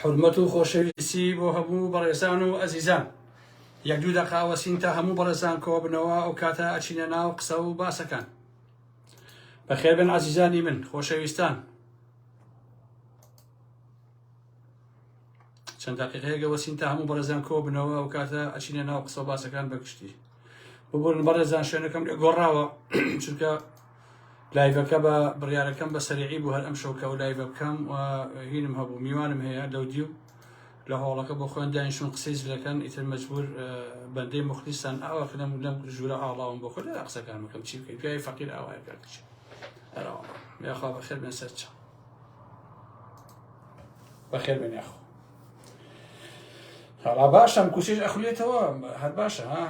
حورمەت و خۆشەویستی بۆ هەموو بەڕێزان و ئەزیزان. یەک دوو دەقە ئەوەسین تا هەموو بەڕێزان کۆبنەوە ئەو کاتە ئەچینە ناو قسە و باسەکان. بەخێربێن ئازیزانی من خۆشەویستان. چەند دقیقەیەک ئەوەسین تا هەموو بەڕێزان کۆبنەوە ئەو کاتە ئەچینە ناو قسە و باسەکان بەگشتی. ببورن بەڕێزان شوێنەکەم لێ گۆڕاوە چونکە live ەکە بە بڕیارەکەم بە سەریعی بوو هەر ئەم شەو کە ئەو live ە بکەم و هینم هەبوو میوانم هەیە لەو دیو لە هۆڵەکە بۆ خۆیان دانیشتون قسەی زلەکەن ئیتر مەجبور بەندەی موخلیستان ئاوا کە لەم لەم ژوورە ئاڵاوم بۆ خۆ لێرە قسەکان بکەم چی بکەین پیاوی فەقیر ئاوایە کاکچی ئەرەوە یاخوا بەخێر بێن سەر چاو بەخێر بێن یاخوا هەڵا باشم کوشش ئەخولێتەوە هەر باشە ها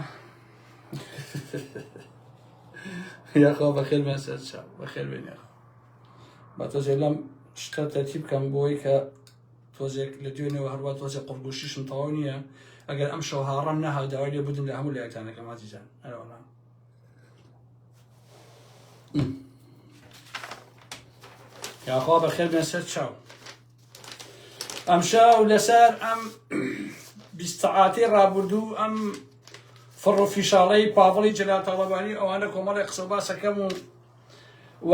یاخوا بەخێر بێن سەر چاو بەخێر بێن یاخوا با تۆزێ لەم شتە تەرتیب بکەم بۆی کە تۆزێک لە دوێنەوە هەروە تۆزێ قڕگوشیشم تەواو نییە ئەگەر ئەم شەو هاڕم نەها داوای لێ بودن لە هەموو لایەکتانەکەم ئازیزان ئەرەوەڵا یاخوا بەخێر بێن سەر چاو ئەمشەو لەسەر ئەم 20 سەعاتی ڕابردوو ئەم فڕ و فیشاڵەی پاڤڵی جەلال تاڵەبانی ئەوانە کۆمەڵی قسە و باسەکەم و و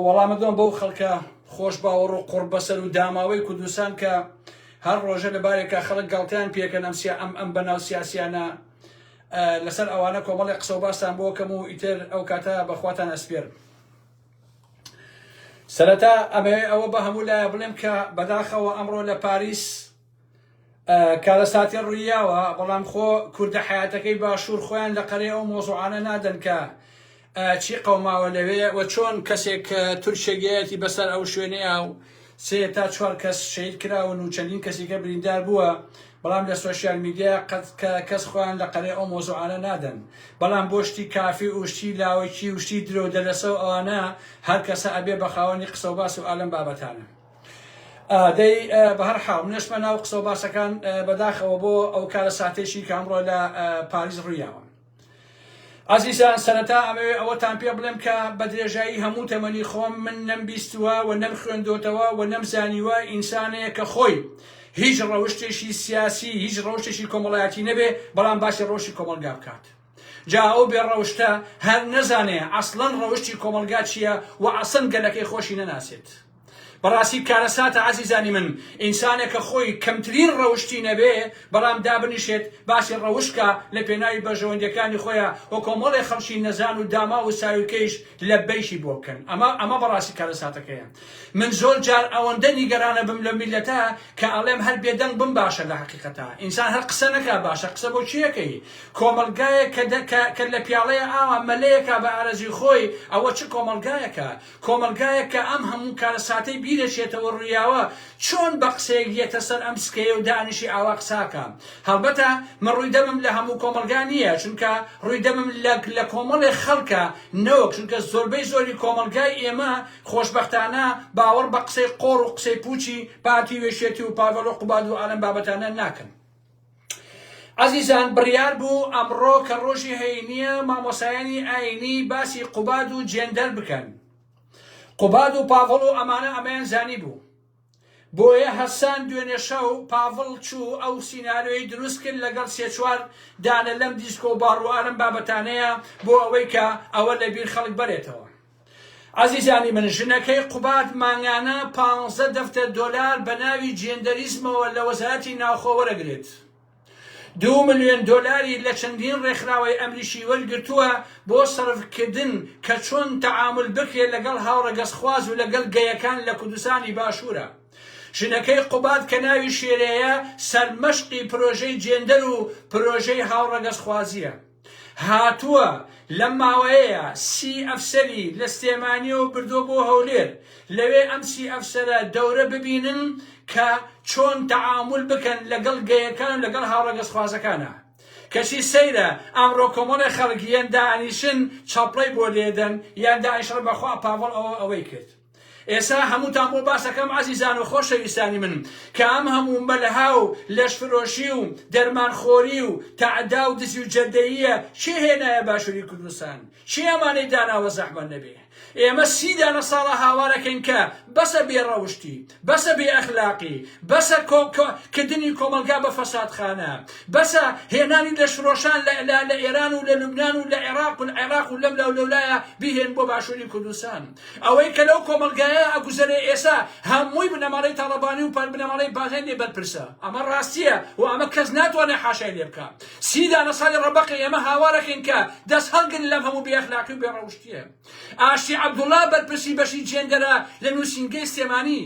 وەڵامە دەم بەو خەڵکە خۆش باوەڕ و قوڕ بەسەر و داماوەی کوردستان کە هەر ڕۆژە لە بارێکە خەڵک گاڵتەیان پێکەن ئەم سیا ئەم ئەم بەناو سیاسیانە لەسەر ئەوانە کۆمەڵی قسە و باستان بۆ کەم و ئیتر ئەو کاتە بەخواتان ئەسپێرم. سەرەتا ئەمەوێ ئەوە بە هەموو لایە بڵێم کە بەداخەوە ئەمڕۆ لە پاریس کارەساتی ڕوویاوە بەڵام خۆ کوردە حیاتەکەی باشوور خۆیان لە قەرەی ئەو مۆزوعانە نادەن کە چی قەوماوە لەوێ و چۆن کەسێک تورکێگەیەتی بەسەر ئەو شوێنەیە و سێ تا چوار کەس شەهید کراون و چەندین کەسیکە بریندار بووە بەڵام لە social media قەت کە کەس خۆیان لە قەرەی ئەو مۆزوعانە نادەن بەڵام بۆ شتی کافی و شتی لاوەکی و شتی درۆو دەلەسە و ئەوانە هەر کەسە ئەبێ بە خاوەنی قسەو باس و ئالەم بابەتانە دەی بە هەر حاڵ منەشمە ناو قسەو باسەکان بەداخەوە بۆ ئەو کارەساتێکی کە ئەمڕۆ لە پاریس ڕوویاوە. ئازیزان سەرەتا ئەمەوێ ئەوەتان پێ بڵێم کە بە درێژایی هەموو تەمەنی خۆم من نەمبیستووە و نەمخوێندۆتەوە و نەمزانیوە ئینسانێک کە خۆی هیچ ڕەوشتێکی سیاسی هیچ ڕەوشتێکی کۆمەڵایەتی نەبێ بەڵام باسی ڕەوشی کۆمەڵگا بکات جا ئەو بێ ڕەوشتە هەر نەزانێ ئەسڵەن ڕەوشتی کۆمەڵگا چییە و ئەسڵەن گەلەکەی خۆشی نەناسێت. بەڕاستی کارەساتە عەزیزانی من ئینسانێک کە خۆی کەمترین ڕەوشتی نەبێ بەڵام دابنیشێت باسی ڕەوشت کا لە پێناوی بەرژەوەندیەکانی خۆیا و کۆمەڵێ خەڵکی نەزان و داماو و ساویلکەیش لەبەیشی بۆ بکەن ئەمە ئەمە بەڕاستی کارەساتەکەیە من زۆر جار ئەوەندە نیگەرانە بم لەم میللەتە کە ئەڵێم هەر بێدەنگ بم باشە لە حەقیقەتا ئینسان هەر قسە نەکا باشە قسە بۆ کێ ئەکەی کۆمەڵگایەک کە کە کە لە پیاڵەیە ئاوا مەلەیەکا بە ئارەزوی خۆی ئەوە چ کۆمەڵگایەکە کۆمەڵگایەک کە ئەم هەموو کارەساتەی بیرەچێتەوە ڕوویاوە چۆن بە قسەیەک یەتە سەر ئەم سکەیە و دانیشی ئاوا قساکا هەڵبەتە من ڕووی دەمم لە هەموو کۆمەڵگا نییە چونکە ڕووی دەمم لە لە کۆمەڵێ خەڵکە نەوەک چونکە زۆربەی زۆری کۆمەڵگای ئێمە خۆشبەختانە باوەڕ بە قسەی قۆڕ و قسەی پوچی پارتی و یەکێتی و پاڤڵ و قوباد و ئالەم بابەتانە ناکەن. ئازیزان بڕیار بوو ئەمڕۆ کە ڕۆژی هەینیە مامۆسایانی ئاینی باسی قوباد و جێندەر بکەن قوباد و پاڤڵ و ئەمانە ئەمەیان زانی بوو بۆیە هەسان دوێنێ شەو پاڤڵ چوو ئەو سیناریۆی دروست کرد لەگەڵ سێ چوار دانە لەم دیسکۆ باڕ و ئالەم بابەتانەیە بۆ ئەوەی کە ئەوە لەبیر خەڵک بەرێتەوە ئازیزانی من ژنەکەی قوباد مانگانە پانزە دەفتەر دۆلار بە ناوی جێندەریزمەوە لە وەزارەتی ناوخۆ وەرەگرێت. دوو ملیۆن دۆلاری لە چەندین ڕێکخراوەی ئەمریکی وەرگرتووە بۆ سەرفکردن کە چۆن تەعامول بکرێت لەگەڵ هاوڕەگەزخواز و لەگەڵ گەیەکان لە کوردستانی باشوورە. ژنەکەی قوباد کە ناوی شێرێیە سەرمەشقی پرۆژەی جێندەر و پرۆژەی هاوڕەگەزخوازییە. هاتووە، لەم ماوەیەیا سی ئەفسەری لە سلێمانیەوە بردووە بۆ هەولێر، لەوێ ئەم سی ئەفسەرە دەورە ببینن کە چۆن تەعامول بکەن لەگەڵ گەیەکان و لەگەڵ هاوڕەگەزخوازەکانا. کەچی سەیرە ئەمڕۆ کۆمەڵێ خەڵک یەن دائەنیشن چەپڵەی بۆ لێدەن یان دائەنیشن بەخوا پاڤڵ ئەوە ئەوەی کرد. ئێسا هەمووتان بۆ باسەکەم عەزیزان و خۆشەویستانی من کە ئەم هەموو مەلها و لەشفرۆشی و دەرمانخۆری و تەعدا و دزی و جەردەییە کێ هێنایە باشووری کوردستان؟ کێ ئەمانەی داناوە زەحمەت نەبێ؟ ئێمە سی دانە ساڵە هاوارەکەین کە بەسە بێ ڕەوشتی، بەسە بێ ئەخلاقی، بەسە کردنی کۆمەڵگا بە فەسادخانە، بەسە هێنانی لەشفرۆشان لە لە لە ئێران و لە لوبنان و لە عێراق و عێراق و لەم لاو لەولایە بیهێن بۆ باشووری کوردستان. ئەوەی کە لەو کۆمەڵگایە ئەگوزەرێ ئێسا هەمووی بنەماڵەی تاڵەبانی و بنەماڵەی بارزانی لێ بەرپرسە. ئەمە ڕاستییە و ئەمە کەس ناتوانێ حاشای لێ بکا. سی دانە ساڵی ڕەبەقی ئێمە هاوارەکەین کە دەست هەڵگرن لەم هەموو بێ ئەخلاقی و بێ ڕەوشتییە. ئاشتی عەبدوڵا بەرپرسی بەشی جێندەرە لە نووسینگەی سلێمانی.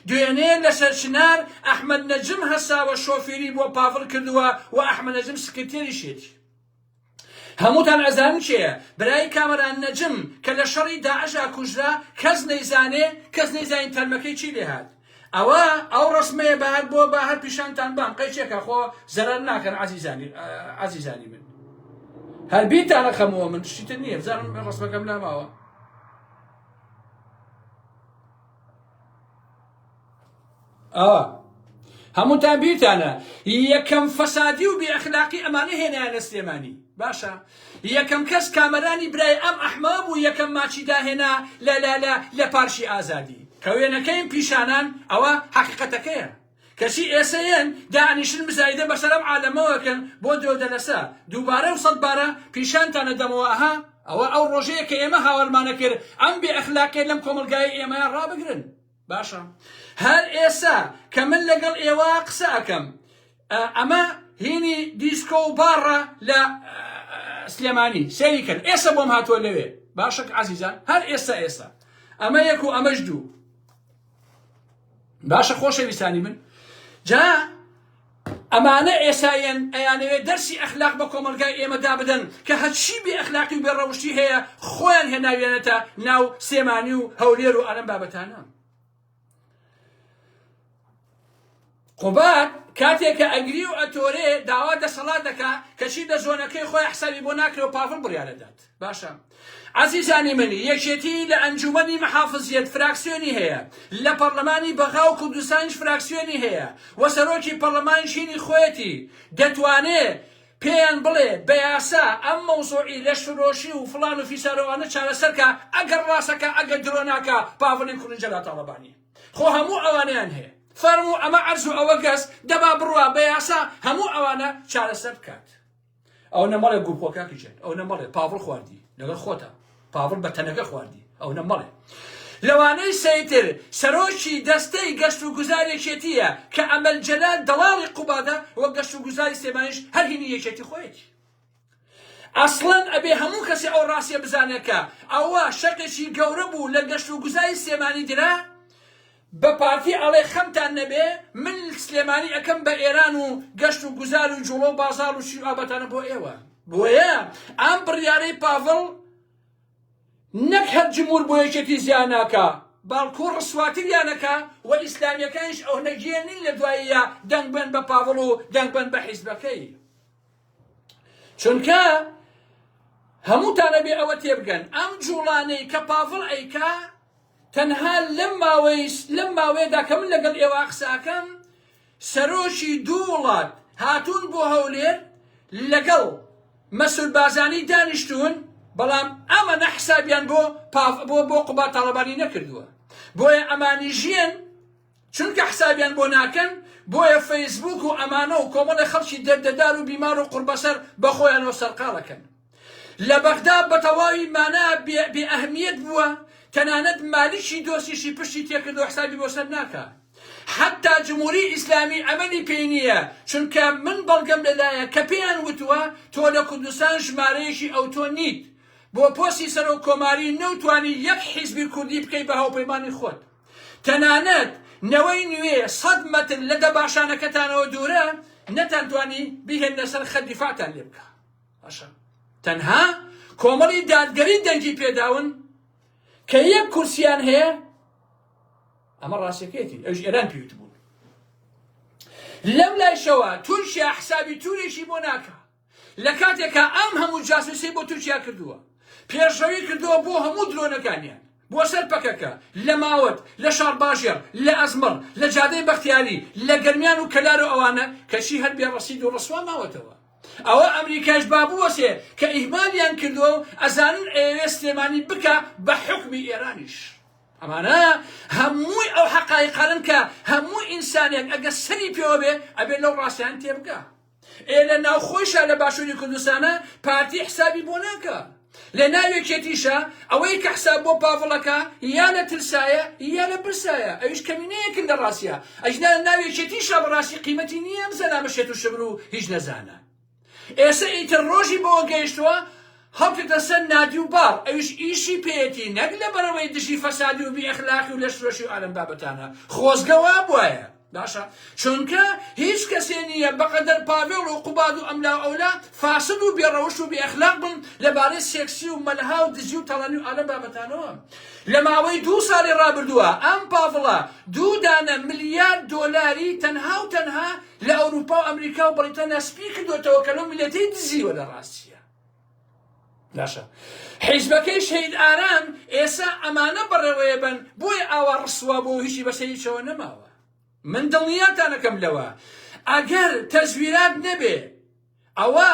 دوێنێ لە سەرچنار ئەحمەد نەجم هەستاوە شۆفیری بۆ پاڤڵ کردووە و ئەحمەد نەجم سکرتێریشێتی. هەمووتان ئەزانن کێیە برای کامەران نەجم کە لە شەڕی داعشا کوژرا کەس نەیزانێ کەس نەیزانی تەرمەکەی چی لێهات ئەوە ئەو ڕسمەیە بە هەر بۆ بە هەر پیشانتان بام قەیچێکە خۆ زەرەر ناکەن عەزیزانی عەزیزانی من هەر بیرتانە خەمەوە من شتیتر نییە بزانم ڕسمەکەم لاماوە ئا هەمووتان بیرتانە یەکەم فەسادی و بێ ئەخلاقی ئەمانە هێنایانە سلێمانی باشە یەکەم کەس کامەرانی برای ئەم ئەحمە بوو یەکەم ماچی داهێنا لە لە لە لە پارشی ئازادی کە وێنەکەیم پیشانان ئەوە حەقیقەتەکەیە کەچی ئێسە یەن دانیشن مزایدە بەسەر ئەم عالەمەوەکەن بۆ درۆدەلەسە دووبارە و سەدبارە پیشانتانە دەمەوە ئەها ئەوە ئەو ڕۆژەیە کە ئێمە هاوارمانە کرد ئەم بێ ئەخلاقیە لەم کۆمەڵگایەی ئێمەیا ڕابگرن. باشە هەر ئێسا کە من لەگەڵ ئێوە قسە ئەکەم ئەمە هینی دیسکۆ و باڕە لە سلێمانی سەیری کەن ئێستا بۆم هاتووە لەوێ باشە عەزیزان هەر ئێستا ئێستا ئەمە یەک و ئەمەش دوو باشە خۆشەویستانی من جا ئەمانە ئێسا یەن ئەیانەوێ دەرسی ئەخلاق بە کۆمەڵگای ئێمە دابدەن کە هەرچی بێ ئەخلاقی و بێ ڕەوشتی هەیە خۆیان هێناویانەتە ناو سلێمانی و هەولێر و ئەلەم بابەتانە. قوباد کاتێک کە ئەگری و ئەتۆرێ داوا دەسەڵات دەکا کەچی لە زۆنەکەی خۆی حسابی بۆ ناکرێ و پاڤڵ بڕیارەدات. باشە عەزیزانی من یەکێتی لە ئەنجومەنی محافزیەت فراکسیۆنی هەیە لە پەڕلەمانی بەغا و کوردستانیش فراکسیۆنی هەیە و سەرۆکی پەڕلەمانیش هینی خۆیەتی دەتوانێ پێیان بڵێ بە یاسا ئەم مەوزوعی لەشفرۆشی و فڵان و فیسار و ئەوانە چارەسەرکا ئەگەر ڕاستەکا ئەگەر درۆ ناکا پاڤڵی کوڕی جەلال تاڵەبانی خۆ هەموو ئەوانەیان هەیە فەرموو ئەمە عەرز و ئەوە گەز دەبا بڕوا بە یاسا هەموو ئەوانە چارەسەر بکات. ئەونە مەڵێ گوو بخۆ کاکی جان ئەونە مەڵێ پاڤڵ خواردی لەگەڵ خۆتا پاڤڵ بە تەنەکە خواردی ئەونە مەڵێ لەوانەی سەیتر سەرۆکی دەستەی گەشت و گوزار یەکێتیە کە ئەمەل جەلال دەڵاڵی قوبادە وە گەشت و گوزاری سلێمانیش هەر هینی یەکێتی خۆیەتی ئەسڵەن ئەبێ هەموو کەسێ ئەو ڕاستیە بزانێ کە ئەوە شەقێکی گەورە بوو لە گەشت و گوزاری سلێمانی درا بە پارتی ئەڵێ خەمتان نەبێ من سلێمانی ئەکەم بە ئێران و گەشت و گوزار و جوڵە و بازاڕ و چی و ئابەتانە بۆ ئێوە بۆیە ئەم بڕیارەی پاڤڵ نەک هەر جمهور بۆ یەکێتی زیان ناکا باڵکو ڕسواتریانەکا و ئیسلامیەکانیش ئەونە گێل نین لە دواییە دەنگ بەن بە پاڤڵ و دەنگ بەن بە حیزبەکەی چونکە هەمووتان ئەبێ ئەوە تێبگەن ئەم جوڵانەی کە پاڤڵ ئەیکا تەنها لەم ماوەی لەم ماوەیەدا کە من لەگەڵ ئێوە قسە ئەکەم سەرۆکی دوو وڵات هاتوون بۆ هەولێر لەگەڵ مەسعود بارزانی دانیشتوون بەڵام ئەمەنە حسابیان بۆ بۆ بۆ قوباد تاڵەبانی نەکردووە بۆیە ئەمانی ژیەن چونکە حسابیان بۆ ناکەن بۆیە فەیسبوک و ئەمانە و کۆمەڵێ خەڵکی دەردەدار و بیمار و قوڕبەسەر بەخۆیانەوە سەرقاڵەکەن. لە بەغدا بەتەواوی مانا بێ ئەهمیەت بووە، تەنانەت مالیکی دۆستیشی پشتی تێکردووە حسابی بۆ سەر ناکا. حەتتا جمهوری ئیسلامی ئەمەلی پێی نییە، چونکە من بەڵگەم لەلایە کە پێیان وتووە تۆ لە کوردستان ژمارەیەکی ئەوتۆ نیت بۆ پۆستی سەرۆک کۆماری نەوتوانی یەک حیزبی کوردی بکەی بە هاوپەیمانی خۆت. تەنانەت نەوەی نوێ سەد مەتر لە دەباشانەکەتانەوە دوورە نەتانتوانی بیهێننە سەر خەت دیفاعتان لێ بکا. باشە تەنها کۆمەڵی دادگەری دەنگی پێداون کە یەک کورسیان هەیە ئەمە ڕاستەکەیەتی ئەوش ئێران پێوت بوون لەم لایشەوە تورکیا حسابی تورێکی بۆ ناکە لە کاتێکا ئەم هەموو جاسوسی بۆ تورکیا کردووە پێشڕەوی کردووە بۆ هەموو درۆنەکانیان. بۆ سەر پەکەکە، لە ماوەت، لە شارباژێڕ، لە ئەزمڕ، لە جادەی بەختیاری، لە گەرمیان و کەلار و ئەوانە، کەچی هەر بێ ڕەسید و ڕسوا ماوەتەوە. ئەوە ئەمریکایش با بوەسێ کە ئیهمالیان کردووە و ئەزانن ئەیەوێ سلێمانی بکا بە حوکمی ئێرانیش. ئەمانە هەمووی ئەو حەقایقانەن کە هەموو ئینسانێک ئەگەر سەری پێوە بێ ئەبێ لەو ڕاستیانە تێبگا. ئێ لە ناوخۆیشا لە باشوری کوردستانا پارتی حسابی بۆ ناکا. لە ناو یەکێتیشا ئەوەی کە حساب بۆ پاڤڵ ئەکا یا لە ترسایە یا لە برسایە ئەویش کەمینەیەکن لە ڕاستیا ئەگینا لە ناو یەکێتیشا بەڕاستی قیمەتی نییە ئەم زەلامە شێت و شمر و هیچ نەزانە. ئێسە ئیتر ڕۆژی بەوە گەیشتووە هەڵکردە سەر نادی و باڕ ئەویش ئیشی پێیەتی نەک لەبەرئەوەی دژی فەسادی و بی ئەخلاقی و لەشفرۆشی و ئالەم بابەتانە خۆزگە وابوایە باشە چونکە هیچ کەسێ نییە بەقەدەر پاڤێڵ و قوباد و ئەملا و ئەولا فاسد و بێ ڕەوشت و بێ ئەخلاق بن لەبارەی سێکسی و مەلها و دزی و تاڵانی و ئالەم بابەتانەوە لە ماوەی دوو ساڵی ڕابردووە ئەم پاڤڵە دوو دانە ملیار دۆلاری تەنها و تەنها لە ئەوروپا و ئەمریکا و بەڕیتانیا سپی کردوێتەوە کە لەو میلەتەی دزیوە لە ڕاستیە باشە حیزبەکەی شەهید ئارام ئێسا ئەمانە بەڕێوەیە بن بۆیە ئاوا ڕسوا بۆ هیچی بەسەر هیچەوە نەماوە من دڵنیاتانەکەم لەوە ئەگەر تەزویرات نەبێ ئەوە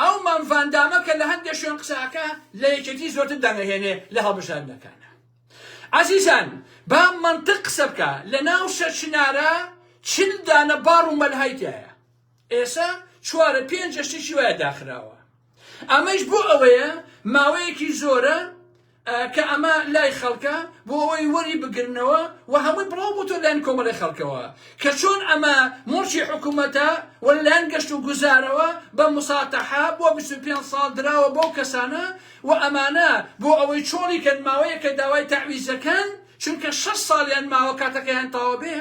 ئەو مام ڤاندامە کە لە هەندێک شوێن قسەکە لە یەکێتی زۆرتر دەنگەهێنێ لە هەڵبژاردنەکانە عەزیزان با مەنتق قسە بکا لە ناو سەرچنارە چل دانە باڕ و مەلهای تایە ئێسا چوارە پێنجە شتێکی وایە داخراوە ئەمەش بۆ ئەوەیە ماوەیەکی زۆرە کە ئەمە لای خەڵکە بۆ ئەوەی وەری بگرنەوە و هەمووی بڵاو بۆتۆ لایەن کۆمەڵی خەڵکەوە کە چۆن ئەمە موڵکی حکوومەتە و لەلایەن گەشت و گوزارەوە بە مساتەحە بۆ 25 ساڵ دراوە بەو کەسانە و ئەمانە بۆ ئەوەی چۆڵی کەن ماوەیەکە داوای تەعویزەکەن چونکە 6 ساڵیان ماوە کاتەکەیان تەواو بێ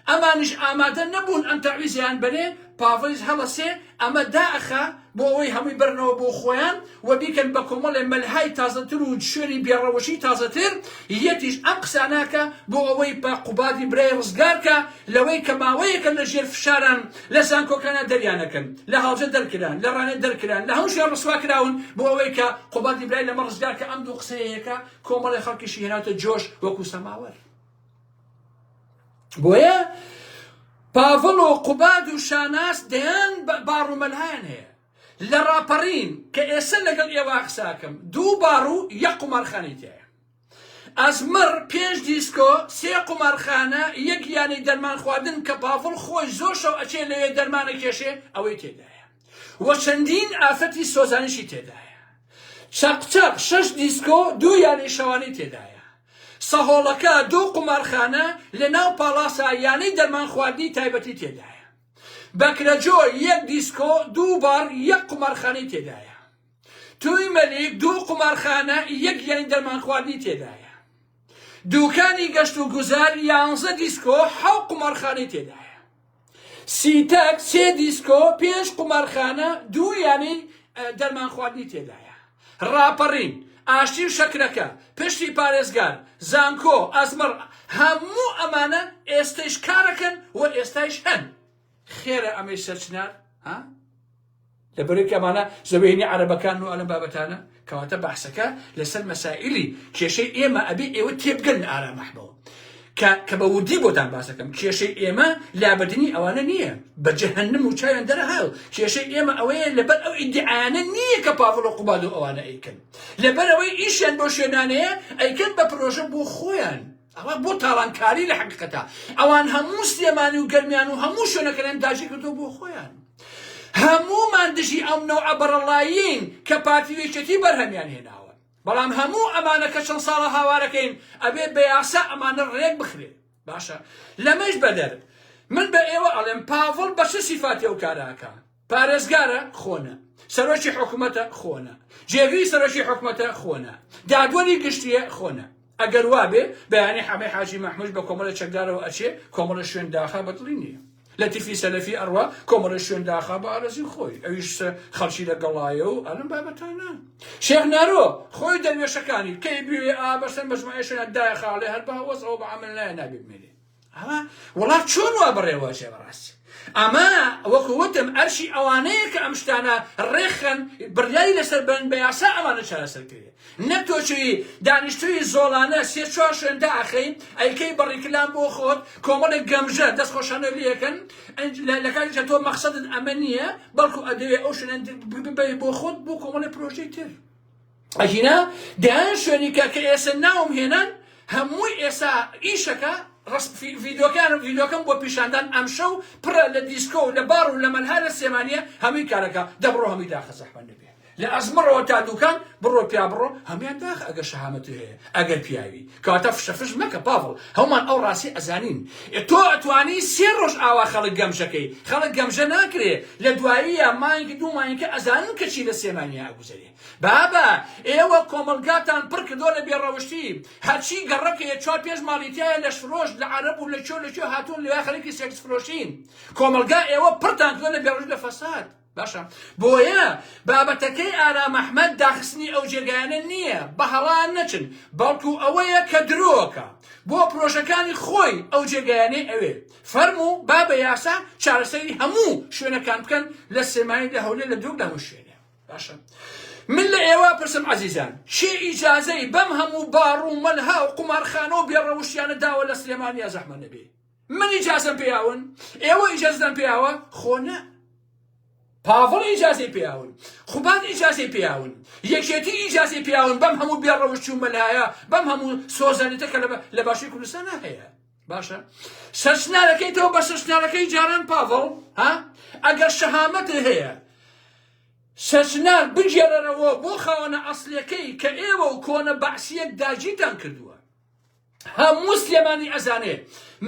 ئەمانیش ئامادە نەبوون ئەم تەعویزیان بەرێ پاڤڵیش هەڵەسێ ئەمە دائەخا بۆ ئەوەی هەمووی بەرنەوە بۆ خۆیان و بیکەن بە کۆمەڵێ مەلهای تازەتر و شوێنی بێڕەوشی تازەتر، یەتیش ئەم قسانە ئەکا بۆ ئەوەی بە قوبادی برای ڕزگار کا لەوەی کە ماوەیەکە لە ژێر فشاران لە زانکۆکانا دەریانەکەن، لە هەڵەبجە دەرکران، لە ڕانیە دەرکران، لە هەموو شوێن ڕسوا کراون بۆ ئەوەی کە قوبادی برای لەمە ڕزگار کە ئەم دوو قسەیەیەکە کۆمەڵێ خەڵکیشی هێناوتە جۆش وەکو سەماوەر. بۆیە پاڤڵ و قوباد و شاناس دەیان باڕ و مەلهایان هەیە لە ڕاپەڕین کە ئێستا لەگەڵ ئێوە قساکەم دوو باڕ و یەک قومارخانەی تایە ئەزمەڕ پێنج دیسکۆ سێ قومارخانە یەک یانەی دەرمان خواردن کە پاڤڵ خۆی زۆر شەو ئەچێ لەوێ دەرمانە کێشێ ئەوەی تێدایە و چەندین ئافرەتی سۆزانیشی تێدایە چەقچەق شەش دیسکۆ دوو یانەی شەوانەی تێدایە سەهۆڵەکە دوو قومارخانە لە ناو پاڵاسا یانەی دەرمان خواردنی تایبەتی تێدایە. بەکرەجۆ یەک دیسکۆ دوو باڕ یەک قومارخانەی تێدایە. توی مەلیک دوو قومارخانە یەک یانەی دەرمان خواردنی تێدایە. دوکانی گەشت و گوزار یانزە دیسکۆ حەو قومارخانەی تێدایە. سیتەک سێ دیسکۆ پێنج قومارخانە دوو یانەی دەرمان خواردنی تێدایە. ڕاپەڕین، ئاشتی و شەکرەکە، پشتی پارێزگار، زانکۆ، ئەزمڕ، هەموو ئەمانە ئێستەیش کارەکەن و ئێستایش هەن. خێرە ئەمەی سەرچنار ها؟ لەبەرەی کە ئەمانە زەوێنی عەرەبەکان و ئەلەم بابەتانە کەواتە بەحسەکە لەسەر مەسائلی کێشەی ئێمە ئەبێ ئێوە تێبگەن لە ئارام ئەحمەوە کە کە بە وردی بۆتان باسەکەم کێشەی ئێمە لابردنی ئەوانە نییە بە جەهەنم و چاویان دەرەهاو کێشەی ئێمە ئەوەیە لەبەر ئەو ئیدعایانە نییە کە پاڤڵ و قوباد و ئەوانە ئەیکەن لەبەر ئەوەی ئیشیان بۆ شوێنانەیە ئەیکەن بە پرۆژە بۆ خۆیان ئەوە بۆ تاڵانکاری لە حەقیقەتا ئەوان هەموو سلێمانی و گەرمیان و هەموو شوێنەکەیان داگیر کردووە بۆ خۆیان هەموومان دژی ئەم نەوعە بەڕەڵایین کە پارتی و یەکێتی بەرهەمیان هێناوە بەڵام هەموو ئەمانە کە چەند ساڵە هاوارەکەین ئەبێ بە یاسا ئەمانە ڕێک بخرێ باشە لەمەش بەدەر من بە ئێوە ئەڵێم پاڤڵ بە چ سیفاتی ئەو کارە ئەکا پارێزگارە خۆنە سەرۆکی حکومەتە خۆنە جێگری سەرۆکی حکومەتە خۆنە دادوەری گشتیە خۆنە ئەگەر وابێ بەیانی حەمەی حاجی مەحموش بە کۆمەڵە چەکدارەوە ئەچێ کۆمەڵە شوێن داخا بەدڵی نییە لەتیفی سەلەفی ئەڕوا کۆمەڵە شوێن داخا بە ئارەزوی خۆی ئەویش خەڵکی لە گەڵایە و ئەلم بابەتانە شێخ نارۆ خۆی دەروێشەکانی کەی بوێ ئا بەسەر مەجموعەی شوێنە دایخاڵێ هەر بە وەزعەوە بە عەمەل نایە نابێ بمێنێ. ئەمە وڵات چۆن وا بەڕێوەچێ بەڕاستی ئەمە وەکو وتم ئەرشی ئەوانەیە کە ئەم شتانە ڕێخەن بڕیاری لەسەر بن بە یاسا ئەوانە چارەسەر کرێ نەک تۆ چوی دانیشتوی زۆڵانە سێ چوار شوێن داخەی ئەیکەی بە ڕیکلام بۆ خۆت کۆمەڵێک گەمژە دەست خۆشانە لێکەن لە کاتێکدا تۆ مەقسەدت ئەمە نییە بەڵکو ئەدەوێ ئەو شوێنە ببەی بۆ خۆت بۆ کۆمەڵێک پرۆژەی تر ئەگینا دەیان شوێنی کە کە ئێستا ناوم هێنان هەمووی ئێسا ئیشەکە ڤیدۆکانم ڤیدۆکەم بۆ پیشاندان ئەمشەو پڕە لە دیسکۆ و لە باڕ و لە مەلها لە سلێمانیە هەمووی کارەکە دەبڕۆ هەمووی داخە زەحمەت نەبێ لە ئەزمڕەوە تا دوکان بڕۆ پیا بڕۆ هەموویان داخە ئەگەر شەهامەت هەیە ئەگەر پیاوی کەواتە فشە فش مەکە پاڤڵ هەموومان ئەو ڕاستی ئەزانین تۆ ئەتوانی سێ ڕۆژ ئاوا خەڵک گەمژەکەی خەڵک گەمژە ناکرێ لە دواییە مانگی دوو مانگەکە ئەزانن کە چی لە سلێمانیا ئەگوزەرێ بابە ئێوە کۆمەڵگاتان پڕ کردوە لە بێڕەوشتی هەرچی گەڕەکەیە چوار پێنج ماڵی تیایە لەشفرۆش لە عەرەب و لە کوێ لە کوێ هاتوون لەوێ خەریکی سێکس فرۆشین کۆمەڵگا ئێوە پڕتان کردوە لە بێڕەوشتی لە فەساد باشە بۆیە بابەتەکەی ئارام ئەحمەد داخستنی ئەو جێگایانە نییە بە هەڵا نەچن بەڵکو ئەوەیە کە درۆکە بۆ پرۆژەکانی خۆی ئەو جێگایانەی ئەوێ فەرموو با بە یاسا چارەسەری هەموو شوێنەکان بکەن لە سلێمانی لە هەولێر لە دهۆک لە هەموو شوێنێ باشە من لە ئێوە پرسم عەزیزان کێ ئیجازەی بەم هەموو باڕ و مەلها و قومارخانە و بێڕەوشتیانە داوە لە سلێمانیا زەحمەت نەبێ من ئیجازەم پێیاون ئێوە ئیجازەتان پێیاوە خۆ نە پاڤڵ ئیجازەی پێیاون خوبان ئیجازەی پێیاون یەکێتی ئیجازەی پێیاون بەم هەموو بێڕەوشت و مەلایە بەم هەموو سۆزانیتە کە لە باشووری کوردستان هەیە باشە سەرچنارەکەی تۆ بە سەرچنارەکەی جاران پاڤڵ ها ئەگەر شەهامەت هەیە سەرچنار بگێڕەرەوە بۆ خاوەنە ئەسلەکەی کە ئێوە و کۆنە بەعسیەک داگیرتان کردووە هەموو سلێمانی ئەزانێ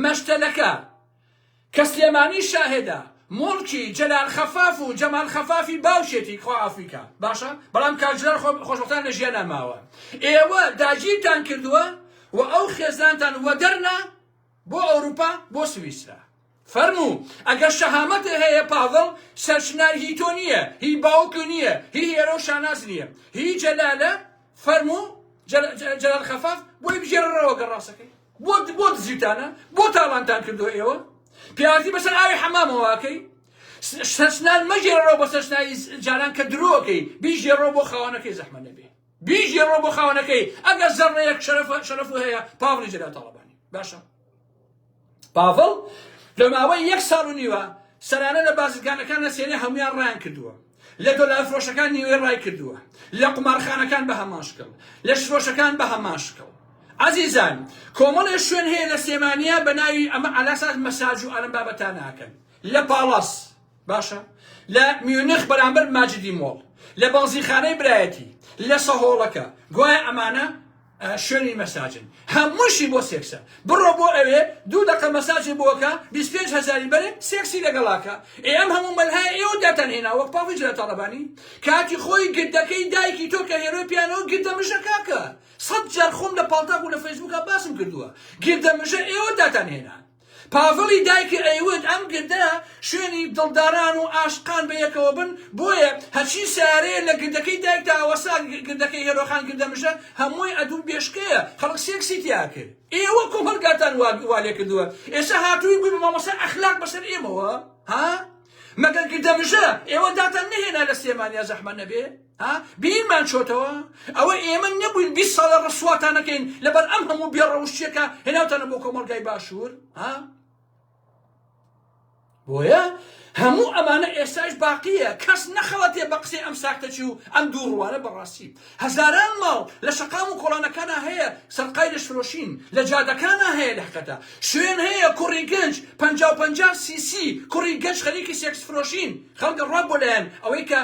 مەشتەلەکە کە سلێمانی شاهێدە موڵکی جەلال خەفاف و جەمال خەفافی باوکێتی خوا عەفوی کا باشە بەڵام کاک جەلال خۆشبەختانە لە ژیانا ماوە ئێوە داگیرتان کردووە و ئەو خێزانتان وەدەرنا بۆ ئەوروپا بۆ سویسرا فەرموو ئەگەر شەهامەتت هەیە پاڤڵ سەرچنار هی تۆ نییە هی باوکت نییە هی هێرۆ شاناز نییە هی جەلالە فەرموو جەلال خەفاف بۆی بگێڕەوە گەر ڕاستەکەی بۆ بۆ دزیتانە بۆ تاڵانتان کردووە ئێوە پیاوەتی بەسەر ئاوی حەمامەوە ئەکەی سەرچنار مەگێڕەوە بۆ سەرچناری جاران کە درۆکەی بیگێڕەوە بۆ خاوەنەکەی زەحمە نەبێ بیگێڕەوە بۆ خاوەنەکەی ئەگەر زەڕەیەک شەرەف شەرەف هەیە پاڤڵی جەلال تاڵەبانی باشە پاڤڵ لە ماوەی یەک ساڵ و نیوە سەرانە لە بازرگانەکان لە سێنێ هەمویان ڕایان کردووە لە دۆلار فرۆشەکان نیوەی ڕای کردووە لە قومارخانەکان بە هەمان شکڵ لە شرۆشەکان بە هەمان شکڵ عەزیزان کۆمەڵێ شوێن هەیە لە سلێمانیا بە ناوی ئەمە عەلاساس مەساج و ئەلەم بابەتانە ئەکەن لە پاڵاس باشە لە میونخ بەرامبەر ماجدی مۆڵ لە بەنزینخانەی برایەتی لە سەهۆڵەکە گوایە ئەمانە شوێنی مەساجن هەمووشی بۆ سێکسە بڕۆ بۆ ئەوێ دوو دەقە مەساجی بۆکە 25 هەزاری بەرێ سێکسی لەگەڵاکە ئێ ئەم هەموو مەلهای ئێوە داتان هێنا وەک پاڤڵ جەلال تاڵەبانی کاتی خۆی گردەکەی دایکی تۆ کە هێرۆی پیانەوە گردە مژە کاکە سەد جار خۆم لە پاڵتاک و لە فەیسبووکا باسم کردووە گردە مژە ئێوە داتان هێنا پاڤڵی دایکی ئەیوت ئەم گردە شوێنی دڵداران و ئاشقان بە یەکەوە بن بۆیە هەرچی سەیارەیە لە گردەکەی دایکتا ئەوەسا گردەکەی هێرۆخان گردە مژە هەمووی ئەدوو بێشکەیە خەڵک سێکسی تیا کرد ئێوە کۆمەڵگاتان وا لێ کردووە ئێستا هاتووی بووی بە مامۆستای ئەخلاق بەسەر ئێمەوە ها مەگەر گردە مژە ئێوە داتان نەهێنا لە سلێمانیا زەحمە نەبێ ها بیرمان چۆتەوە ئەوە ئێمە نەبووین 20 ساڵە ڕسواتان نەکەین لەبەر ئەم هەموو بێڕەوشتیەکە هێناوتانە بۆ کۆمەڵگای باشوور ها بۆیە هەموو ئەمانە ئێستاش باقیە کەس نەخەڵەتێ بە قسەی ئەم ساختەچی و ئەم دوو ڕوانە بەڕاستی هەزاران ماڵ لە شەقام و کۆڵانەکانا هەیە سەرقای لەشفرۆشین لە جادەکانا هەیە لە حقەتا شوێن هەیە کوڕی گەنج پەنجا و پەنجا سی سی کوڕی گەنج خەریکی سێکس فرۆشین خەڵک ڕا بۆ لایەن ئەوەی کە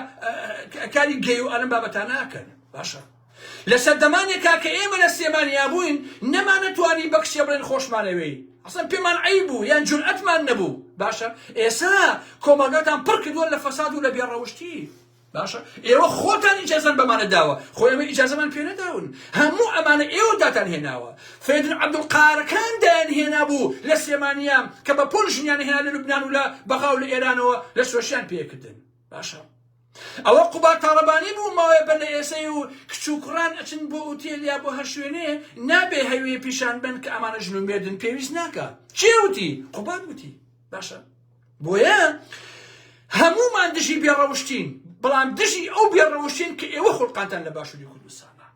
کاری گەی و ئەلم بابەتانە ئەکەن باشە لە سەردەمانێکا کە ئێمە لە سلێمانیا بووین نەمانەتوانی بە کچێ بڵێن خۆشمانەوێی ئەسڵەن پێمان عەیب بوو یان جورئەتمان نەبوو باشە ئێسا کۆمەڵگاتان پڕ کردووە لە فەساد و لە بێڕەوشتی باشە ئێوە خۆتان ئیجازەن بەمانە داوە خۆ ئێمە ئیجازەمان پێ نەداون هەموو ئەمانە ئێوە داتان هێناوە فێدن عەبدولقارەکان دایان هێنابوو لە سلێمانیا کە بە پۆل ژنیان هێنا لە لوبنان و لە بەغا و لە ئێرانەوە لە سۆشیان پێکردن باشە. ئەوە قوباد تاڵەبانی بوو ماوەیە بەر لە ئێسەی و کچ و کوڕان ئەچن بۆ ئوتێل یا بۆ هەر شوێنێ نابێ هەوێ پیشان بەن کە ئەمانە ژن و مێردن پێویست ناکا کێ وتی قوباد وتی باشە بۆیە هەموومان دژی بێڕەوشتین بەڵام دژی ئەو بێڕەوشتین کە ئێوە خوڵقانتان لە باشووری کوردستانە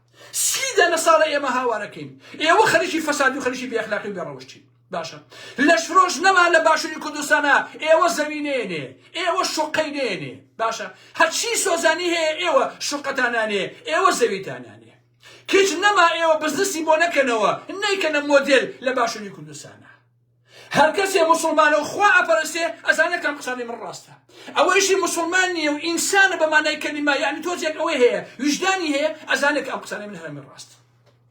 سی دانە ساڵە ئێمە هاوارەکەین ئێوە خەریکی فەساد و خەریکی بێئەخلاقی و بێڕەوشتین باشە لەشفرۆش نەما لە باشوری کوردستانا ئێوە زەوی نێنێ ئێوە شوقەی نێنێ باشە هەرچی سۆزانی هەیە ئێوە شوقەتانانێ ئێوە زەویتانانێ کچ نەما ئێوە بزنسی بۆ نەکەنەوە نیکەنە مۆدێل لە باشوری کوردستانە هەر کەسێ مسلمانە و خوا ئەپەرستێ ئەزانێ کام قسانەی من ڕاستە ئەوەیشی مسلمان نییە و ئینسانە بە مانای کەلیمە یعنی تۆزێک ئەوەی هەیە ویژدانی هەیە ئەزانێ کە ئەم قسانەی من هەر من ڕاستە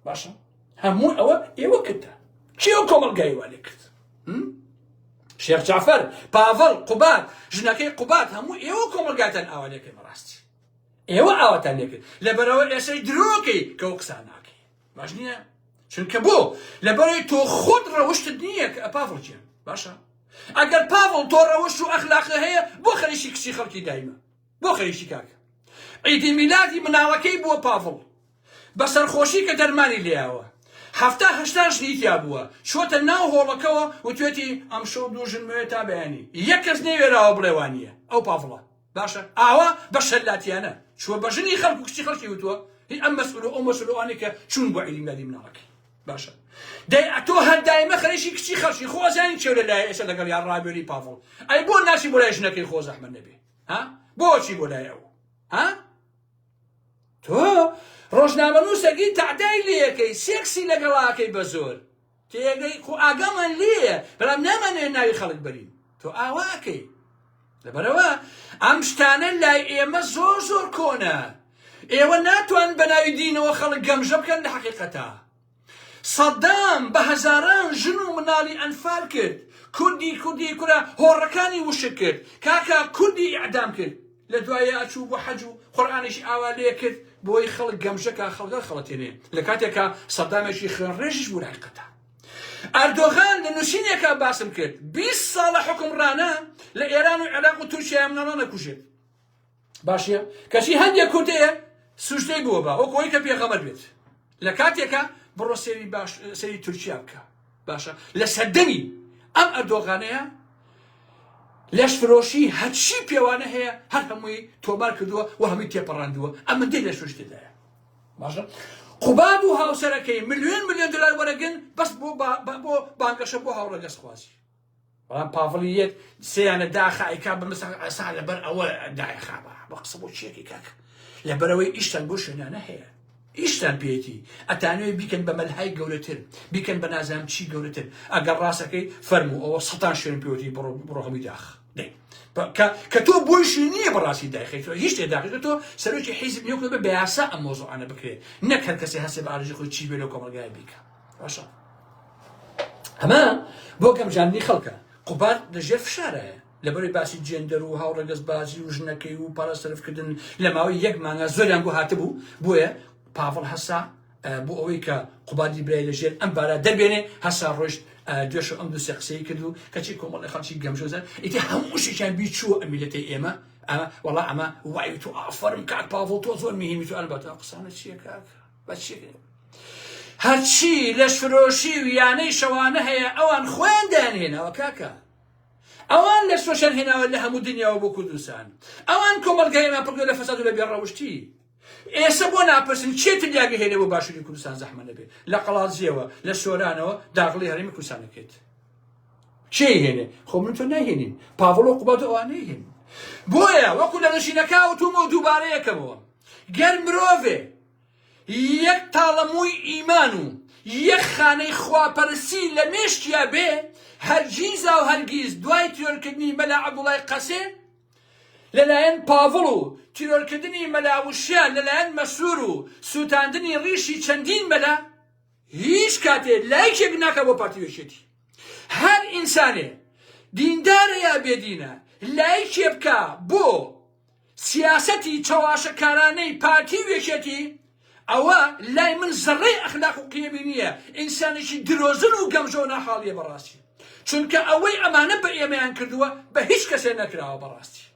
باشە هەموو ئەوە ئێوە کردە کێ ئەو کۆمەڵگای وا لێ کرد شێخ جعفەر پاڤڵ قوباد ژنەکەی قوباد هەموو ئێوە کۆمەڵگاتان ئاوا لێکەی بەڕاستی ئێوە ئاواتان لێکرد لەبەرەوە ئێسەی درۆکەی کە ئەو قسان ناکەی باش نییە چونکە بۆ لەبەرەوەی تۆ خۆت ڕەوشتت نییە کە پاڤڵ گیان باشە ئەگەر پاڤڵ تۆ ڕەوشت و ئەخلاقە هەیە بۆ خەریکی کچی خەڵکی دایمە بۆ خەریکی کاکە عیدی میلادی مناڵەکەی بووە پاڤڵ بە سەرخۆشی کە دەرمانی لێیاوە حەفتا هەشتا ژنی تیا بووە چووەتە ناو هۆڵەکەوە وتوێتی ئەمشەو دوو ژنمەوێ تا بەیانی یەک کەس نەیوێراوە بڵێ وانییە ئەو پاڤڵە باشە ئاوا بە شەلاتیانە چووە بە ژنی خەڵک و کچی خەڵکی وتووە هی ئەم مەسئول و ئەو مەسئول و ئەوانەی کە چوون بۆ عیدی میلادی مناڵەکەی باشە دەی ئەتۆ هەر دایمە خەریکی کچی خەڵکی خۆ ئەزانی کێ لە لای ئێستا لەگەڵ یان ڕابێری پاڤڵ ئەی بۆ ناچی بۆ لای ژنەکەی خۆ زەحمەت نەبێ ها بۆچی بۆ لای ئەو ها تۆ ڕۆژنامەنووسەکی تەعدای لێیەکەی سێکسی لەگەڵاکەی بە زۆر تێگەی خۆ ئاگامان لێیە بەڵام نامانەوێت ناوی خەڵک بەرین تۆ ئاواکەی لەبەرەوە ئەم شتانە لای ئێمە زۆر زۆر کۆنە ئێوە ناتوان بە ناوی دینەوە خەڵک گەمژە بکەن لە حەقیقەتە سەدام بە هەزاران ژن و مناڵی ئەنفال کرد کوردی کوردی کورە هۆڕەکانی وشک کرد کاکە کوردی ئیعدام کرد لە دوایە ئەچوو بۆ حەج و قورئانێکی ئاوا لێ کرد بۆی خەڵک گەمژەکە خەڵکە خەڵەتێنێ لە کاتێکا سەدامێکی خوێنڕێژیش بوو لە حەقیقەتا ئەردۆغان لە نووسینێکا باسم کرد 20 ساڵە حوکمڕانە لە ئێران و عێراق و تورکیا مناڵان ئەکوژێت باشە کەچی هەندێک کورد هەیە سوژدەی بووە بە وەکو ئەوەی کە پێغەمبەر بێت لە کاتێکا بڕۆ سێری باش سێری تورکیا بکە باشە لە سەردەمی ئەم ئەردۆغانەیە لەشفرۆشی هەرچی پێوانە هەیە هەر هەمووی تۆمار کردووە و هەمووی تێپەڕاندووە ئەمەندەی لەشفرۆشی تێدایە باشە قوباد و هاوسەرەکەی ملیۆن ملیۆن دلار وەرەگن بەس بۆ بۆ بانگەشە بۆ هاوڕەگەزخوازی بەڵام پاڤڵی یەت سێیانە داخە ئەیکا بە مەسا ئەسا لەبەر ئەوە دایخا بە بە قسە بۆ چیەکەی کاک لەبەرەوەی ئیشتان بۆ شوێنانە هەیە ئیشتان پێیەتی ئەتانەوێ بیکەن بە مەلهای گەورەتر بیکەن بە نازانم چی گەورەتر ئەگەر ڕاستەکەی فەرموو ئەوە سەتان شوێن پێوەتی بڕۆ بڕۆ هەمووی داخ دەی کە تۆ بۆیشی نییە بەڕاستی دایخی تۆ هیچ شتێ داخی تۆ سەرۆکی حیزب نییە بە یاسا ئەم مۆزوعانە بکرێت نەک هەر کەسێ هەسێ بە ئارەزووی خۆی چی بێ لەو کۆمەڵگایە بیکە باشە ئەمە بۆ گەمژاندنی خەڵکە قوباد لەژێر فشارایە لەبەرەی باسی جێندەر و هاوڕەگەزبازی و ژنەکەی و پارە سەرفکردن لە ماوەی یەک مانگا زۆریان بۆ هاتبوو بۆیە پاڤڵ هەسا بۆ ئەوەی کە قوبادی برای لەژێر ئەم بارا دەربێنێ هەسا ڕۆشت دوێشە ئەم دوو سێ قسەی کرد و کەچی کۆمەڵی خەڵکی گەمژۆزە ئیتر هەموو شتێکیان بیر چووە ئەم میلەتەی ئێمە ئەمە وەڵا ئەمە وای تۆ ئافەرم کاک پاڤڵ تۆ زۆر مهمی تۆ ئەلبەتە قسانە چییە کاک بە چییە هەرچی لەشفرۆشی و یانەی شەوانە هەیە ئەوان خۆیان دایانهێناوە کاکە ئەوان لەشفرۆشیان هێناوە لە هەموو دنیاوە بۆ کوردستان ئەوان کۆمەڵگای ئێمە پڕکردوە لە فەساد و لە بێڕەوشتی ئێسە بۆ ناپرسن کێ تلیاگە هێنێ بۆ باشووری کوردستان زەحمە نەبێ لە قەڵادزیەوە لە سۆرانەوە داغڵی هەرێمی کوردستان دەکرێت کێ هێنێ خۆ من تۆ ناهێنین پاڤڵ و قوباد و ئەوانەی هێن بۆیە وەکو لە نشینەکە وتومە و دووبارەیەکەمەوە گەر مرۆڤێ یەک تاڵە مووی ئیمان و یەک خانەی خواپەرستی لە مێشکیا بێ، هەرگیزاو هەرگیز دوای تیرۆرکردنی مەلا عەبدوڵای قەسێ لەلایەن پاڤڵ و تیرۆرکردنی مەلا وشیار لەلایەن مەسرور و سوتاندنی ڕیشی چەندین مەلا هیچ کاتێ لایکێک ناکا بۆ پارتی و یەکێتی. هەر ئینسانێ دیندارە یا بێدینە لایکێ بکا بۆ سیاسەتی چەواشەکارانەی پارتی و یەکێتی ئەوە لای من زەڕەی ئەخلاق و قیەمی نییە، ئینسانێکی درۆزن و گەمژە و ناحاڵیە بەڕاستی، چونکە ئەوەی ئەمانە بە ئێمەیان کردووە بە هیچ کەسێ نەکراوە بەڕاستی.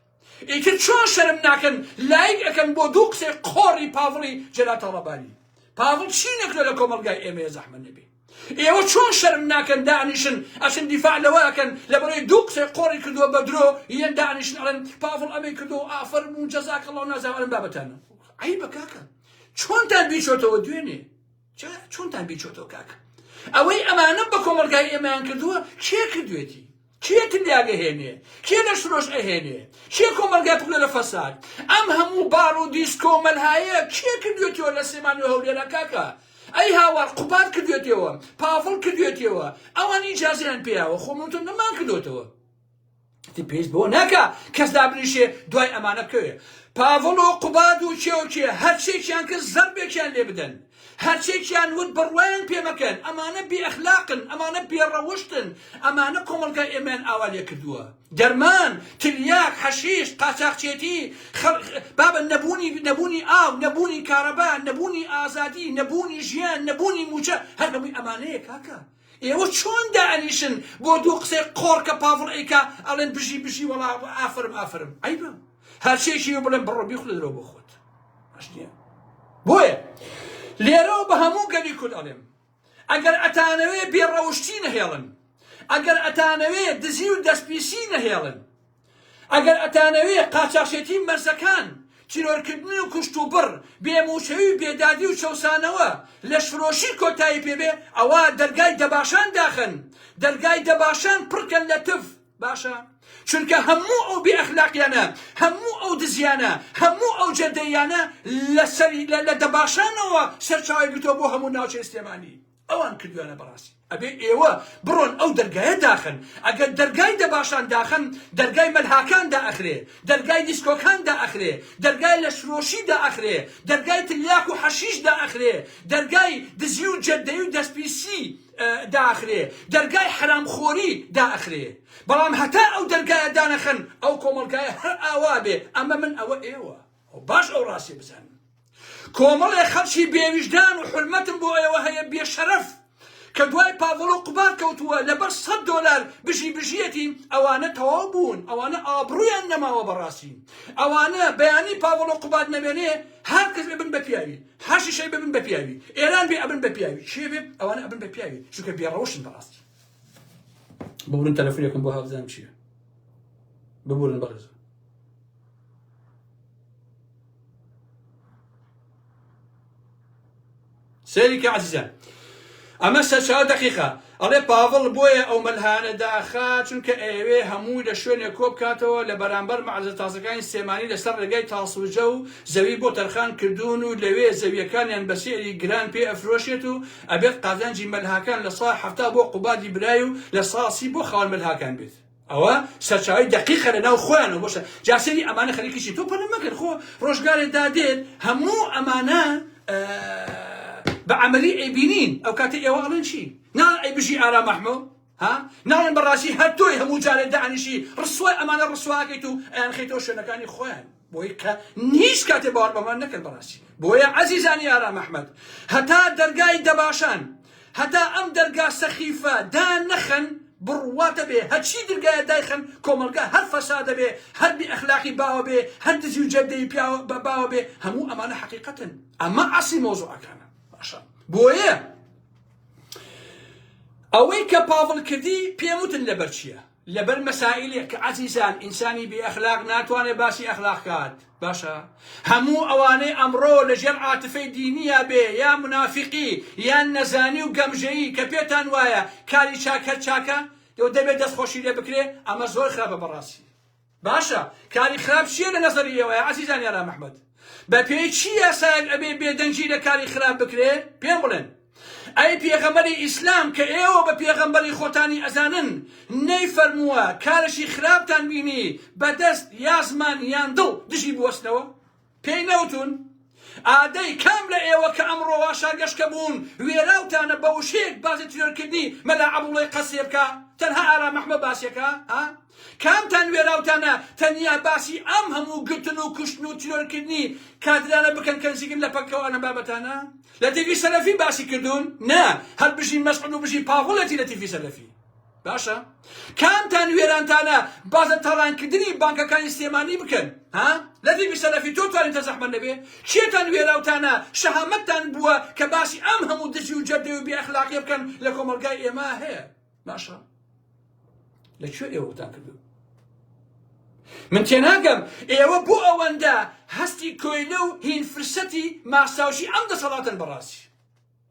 ئیتر چۆن شەرم ناکەن لایک ئەکەن بۆ دوو قسەی قۆڕی پاڤڵی جەلال تاڵەبانی؟ پاڤڵ چی نەکردوە لە کۆمەڵگای ئێمەیە زەحمەت نەبێ؟ ئێوە چۆن شەرم ناکەن دانیشن ئەچن دیفاع لەوە ئەکەن لەبەرەوەی دوو قسەی قۆڕی کردووە بە درۆ یەن دانیشن ئەڵێن پاڤڵ ئەمەی کردووە و ئافەرم و جەزاک اللە و نازانم ئەم بابەتانە عەیبە کاکە چۆنتان بیچۆتەوە دوێنێ چۆنتان بیچۆتەوە کاکە ئەوەی ئەمانە بە کۆمەڵگای ئێمەیان کردووە کێ کردوێتی کێ تلیاک ئەهێنێ؟ کێ لەشفرۆش ئەهێنێ؟ کێ کۆمەڵگای پڕ لە فەساد؟ ئەم هەموو باڕ و دیسکۆ و مەلهایە کێ کردوێتیەوە لە سلێمانی و هەولێرا کاکە؟ ئەی هاوار قوباد کردوێتیەوە، پاڤڵ کردوێتیەوە، ئەوان ئیجازەیان پێیاوە، خۆ من و تۆ نەمان کردۆتەوە. ئیتر پێویست بەوە ناکا کەس دابنیشێ دوای ئەمانە بکەوێ. پاڤڵ و قوباد و کێ و کێ هەرچێکیان کرد زەربێکیان لێ بدەن. هەرچێکیان وت بڕوایان پێ مەکەن، ئەمانە بێ ئەخلاقن، ئەمانە بێ ڕەوشتن، ئەمانە کۆمەڵگای ئێمەیان ئاوا لێ کردووە. دەرمان، تلیاک، حەشیش، قاچاخچێتی، بابە نەبوونی نەبوونی ئاو، نەبوونی کارەبا، نەبوونی ئازادی، نەبوونی ژیان، نەبوونی مووچە، هەر هەمووی ئەمانەیە کاکە. ئێوە چۆن دائەنیشن بۆ دوو قسەی قۆڕ کە پاڤڵ ئەیکا ئەڵێن بژی بژی وەڵا ئافەرم ئافەرم. عەیبە. هەرچێکی بڵێن بڕۆ بیخولە درۆ بۆ خۆت. باش نییە بۆیە لێرەوە بە هەموو گەلی کورد ئەڵێم ئەگەر ئەتانەوێ بێڕەوشتی نەهێڵن ئەگەر ئەتانەوێ دزی و دەستپیسی نەهێڵن ئەگەر ئەتانەوێ قاچاخچێتی مەرزەکان تیرۆرکردن و کوشت و بڕ بێموچەوی و بێدادی و چەوسانەوە لەشفرۆشی کۆتایی پێبێ ئەوە دەرگای دەباشان داخەن دەرگای دەباشان پڕکەن لە تف باشە چونکە هەموو ئەو بێ ئەخلاقیانە هەموو ئەو دزیانە هەموو ئەو جەردەیانە لە سەری لە دەباشانەوە سەرچاوی گرتووە بۆ هەموو ناوچەی سلێمانی ئەوان کردویانە بەڕاستی ئەبێ ئێوە بڕۆن ئەو دەرگایە داخن ئەگەر دەرگای دەباشان داخن دەرگای مەلهاکان دائەخرێ دەرگای دیسکۆکان دائەخرێ دەرگای لەشفرۆشی دائەخرێ دەرگای تلیاک و حەشیش دائەخرێ دەرگای دزی و جەردەی و دەستپیسی دائەخرێ، دەرگای حەرامخۆری دائەخرێ، بەڵام هەتا ئەو دەرگایە دانەخەن ئەو کۆمەڵگایە هەر ئاوا بێ، ئەمە من ئەوە ئێوە باش ئەو ڕاستیە بزانن. کۆمەڵێ خەڵکی بێویژدان و حورمەتم بۆ ئێوە هەیە بێشەرەف کە دوای پاڤڵ و قوباد کەوتووە لەبەر سەت دۆلار بژی بژیەتی ئەوانە تەواو بوون ئەوانە ئابڕویان نەماوە بەڕاستی ئەوانە بەیانی پاڤڵ و قوباد نەمێنێ هەر کەس بێ بن بە پیاوی حەشیشەی ببن بە پیاوی ئێران بێ ئەبن بە پیاوی کێ بێ ئەوانە ئەبن بە پیاوی چونکە بێڕەوشن بەڕاستی ببورن تەلەفونێکم بۆ هاوزان چییە ببورن بەڕێزم سەیری کە عەزیزان ئەمە سەرچاوە دەقیقە ئەڵێ پاڤڵ بۆیە ئەو مەلهانە داخا چونکە ئەیەوێ هەمووی لە شوێنێک کۆ بکاتەوە لە بەرامبەر مەعرەزە تازەکانی سلێمانی لەسەر ڕێگای تاسڵوجە و زەوی بۆ تەرخان کردوون و لەوێ زەویەکانیان بە سعری گران پێ ئەفرۆشێت و ئەبێت قازانجی مەلهاکان 70% بۆ قوبادی برای و 30% بۆ خاوەن مەلهاکان بێت. ئەوە سەرچاوەی دەقیقە لە ناو خۆیانەوە بۆشە جا سەیری ئەمانە خەریکی چین تۆ پەلە مەکەن خۆ ڕۆژگارێ دادێت هەموو ئەمانە بە عەمەلی ئەیبینین ئەو کاتە ئێوە ئەڵێن چی ناڵێن ئەی بژی ئارام ئەحمۆ ها ناڵێن بەڕاستی هەر تۆی هەموو جارێ دانیشی ڕسوای ئەمانە ڕسواکەیت و ئەیانخەیتەوە شوێنەکانی خۆیان بۆی کە هیچ کاتێ باوەڕ بەمان نەکەن بەڕاستی بۆیە عەزیزانی ئارام ئەحمەد هەتا دەرگای دەباشان هەتا ئەم دەرگا سەخیفە دا نەخەن بڕواتە بێ هەرچی درگایە دایخەن کۆمەڵگا هەر فەسادە بێ هەر بی ئەخلاقی باوە بێ هەر دزی و جەردەیی پیاوە بە باوە بێ هەموو ئەمانە حەقیقەتن ئەمە ئەسلی مەوزوعەکانە باشە بۆیە ئەوەی کە پاڤڵ کردی پێم وتن لەبەر چییە لەبەر مەسائیلێک کە عەزیزان ئینسانی بێ ئەخلاق ناتوانێت باسی ئەخلاق کات باشە هەموو ئەوانەی ئەمڕۆ لەژێر عاتفەی دینییا بێ یا منافیقی یان نەزانی و گەمژەیی کە پێتان وایە کاری چاک هەر چاکە دەبێت دەست خۆشی لێ بکرێ ئەمە زۆر خراپە بەڕاستی باشە کاری خراپ چیە لە نەزەری ئێوە یا عەزیزان یارام ئەحمەد بە پێی چی یاسایەک ئەبێ بێدەنگی لە کاری خراپ بکرێ پێم بڵێن ئەی پێغەمبەری ئیسلام کە ئێوە بە پێغەمبەری خۆتانی ئەزانن نەی فەرمووە کارێکی خراپتان بینی بە دەست یا زمان یان دڵ دژی بوەستنەوە پێی نەوتون ئادەی کام لە ئێوە کە ئەمڕۆ وا شاگەشکە بوون وێراوتانە بە وشەیەک باسی تیرۆرکردنی مەلا عەبوڵەی قەسرێ بکا تەنها ئارام ئەحمە باسیەکا ها کامتان وێراوتانە تەنیا باسی ئەم هەموو گرتن و کوشتن و تیرۆرکردنی کادرانە بکەن کە نزیکن لە پەکەوە ئەم بابەتانە لە تیڤی سەلەفی باسی کردوون نا هەر بژی مەسعود و بژی پاڤڵێتی لە تیڤی سەلەفی. باشە کامتان وێرانتانە باس لە تاڵانکردنی بانکەکانی سلێمانی بکەن ها لەتیفی سەلەفی تۆ توانیتە زەحمەت نەبێ کێتان وێراوتانە شەهامەتتان بووە کە باسی ئەم هەموو دزی و جەردەی و بێ ئەخلاقیە بکەن لە کۆمەڵگای ئێمە هەیە باشە لە کوێ ئێوەتان کردو من تێناگەم ئێوە بۆ ئەوەندە هەستی کۆیلە و هین فرسەتی ماساوشی ئەم دەسەڵاتن بەڕاستی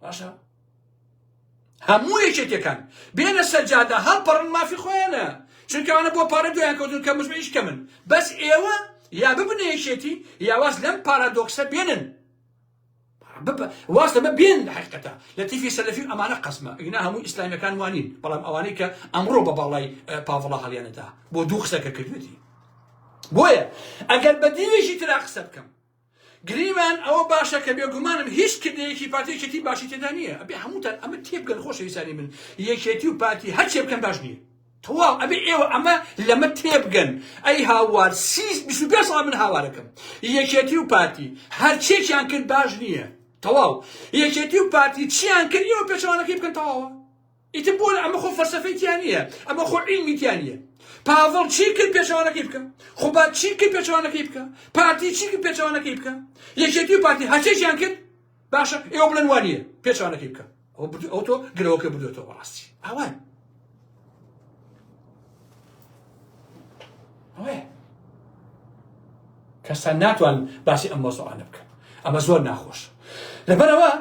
باشە هەموو یەکێتیەکان بێنە سەر جادە هەڵپەڕن مافی خۆیانە چونکە ئەوانە بۆ پارە دویان کەوتون کە مزمئیش کەمن بەس ئێوە یا ببنە یەکێتی یا واز لەم پارادۆکسە بێنن واز لەمە بێن لە حقیقەتە لەتیفی سەلەفی و ئەمانە قەسمە ئینا هەموو ئیسلامیەکان وانین بەڵام ئەوانەی کە ئەمڕۆ بە باڵای پاڤڵا هەڵیانەدا بۆ دوو قسەکە کردوێتی بۆیە ئەگەر بە دیوێکی ترا قسە بکەم گریمان ئەوە باشە کە بێگومانم هیچ کردەیەکی پارتی یەکێتی باشی تێدا نییە ئەبێ هەمووتان ئەمە تێبگەن خۆشەویستانی من یەکێتی و پارتی هەرچێ بکەن باش نییە تەواو ئەبێ ئێوە ئەمە لەمە تێبگەن ئەی هاوار سی 25 ساڵ من هاوارەکەم یەکێتی و پارتی هەرچێکیان کرد باش نییە تەواو یەکێتی و پارتی چیان کرد ئێوە پێچەوانەکەی بکەن تەواوە ئیتر بۆ ئەمە خۆ فەلسەفەی تیا نییە ئەمە خۆ عیلمی تیا نییە پاڤڵ چی کرد پێچەوانەکەی بکە خوباد چی کرد پێچەوانەکەی بکە پارتی چی کرد پێچەوانەکەی بکە یەکێتی و پارتی هەرچێکیان کرد باشە ئێوە بڵێن وانییە پێچەوانەکەی بکە ئەو تۆ گرەوەکە بردوێتەوە بەڕاستی ئەوە ئەوەیە کەسان ناتوان باسی ئەم مەوزوعانە بکەن ئەمە زۆر ناخۆش لەبەرەوە